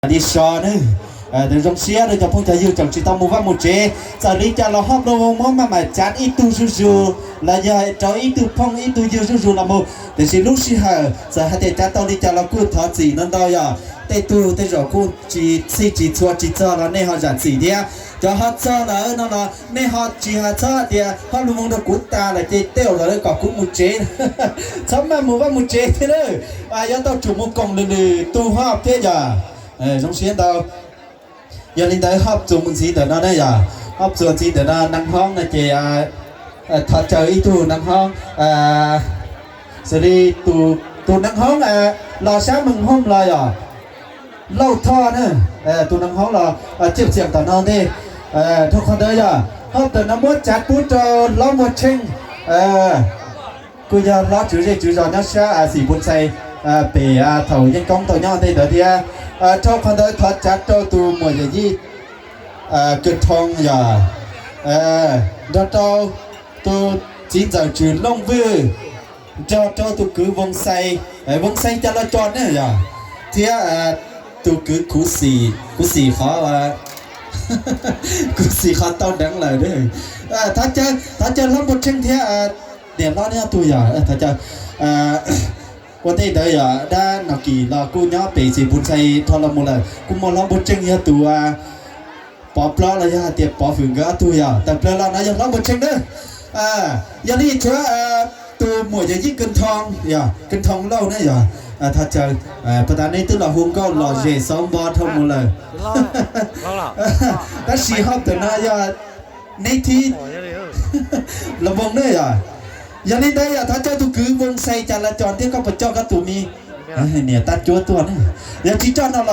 Li so ne, zoo siab rau cov phooj cov ywg tseem tsis tau mus vaj mus tsev, txawm li cas los ho muab maj mam cav ib tug zuj zus los yog rau ib tug phooj ib tug ywg zuj zus los mus. Tiam sis lub sij hawm txawm hais tias cav tau li cas los kuj thov txim no ntau yog tej tug tej zaum kuj tsis txhij tsis txhua tsis txog los nej ho zam txim thiab. Cov ho txog lawm no los nej ho tsis hais txhob hais tias ho lus moo rau kuv tas lawm ces tej zaum lawv kom kuv mus tsev, txhob maj mus vaj mus tsev thiab lawm. Yuav tau tsum mus koom lwm lwm tus ho thiab yog. Zoo siab ntau. Yog li ntawd ho txuas mus ntxiv ntawm no ne yog, ho txuas ntxiv ntawm no nees hoob no ces thov caw ib tug nees hoob, xws li tus nees hoob los sab Meej Hooj los yog Lauj Thoj ne, tus nees hoob los tseem txiam tom no ntej. Dhau qhov ntawd yog ho ntawm no muab cav pub rau hlob Npuag Tsheej, kuj yog hlob tswv zej tswv zos nyob sab Xim Npus Ntxhais pem thaum yeej koob tau nyob ntej ntawd thiab. Dhau qhov ntawd thov cav rau tus muam Yam Yij Kws Thoo yog, nrog rau tus txiv ntxawm Tswv Looj Vwj, nrog rau tus kwv Voos Xais, Voos Xais Cas Los Cos ne yog, thiab tus kwv Khuv Xim, Khuv Xim qhov, Khuv Xim qhov tau deev lawm. Thov caw hlob Npuag Tsheej thiab niam hlob neb ob tug yog thov caw. Ua ntej ntawd yog dab Nom Kim los kuj nyob pem Xim Npus Ntxhais dhau los mus lawm, kuj muaj hlob Npuag Tsheej yog tus pov plaub los yog hais tias pov hwm nkawd ob tug yog tawm plaws los no yog hlob Npuag Tsheej na. Yog li tshuav tus muam Yam Yij Kws Thoo, Kws Thoo Lauj ne yog, thov caw, pas tas neb twb los hu nkauj lom zem xauv npo dhau mus lawm. Tab sis ho ntawm no yog neb thib los voos ne yog. Yog li ntawd yog thov caw tus kwv Voos Xais Cas Los Cos thiab koj puas coj koj tus me niam tab cuab tuaj ne. Yog tsis coj no los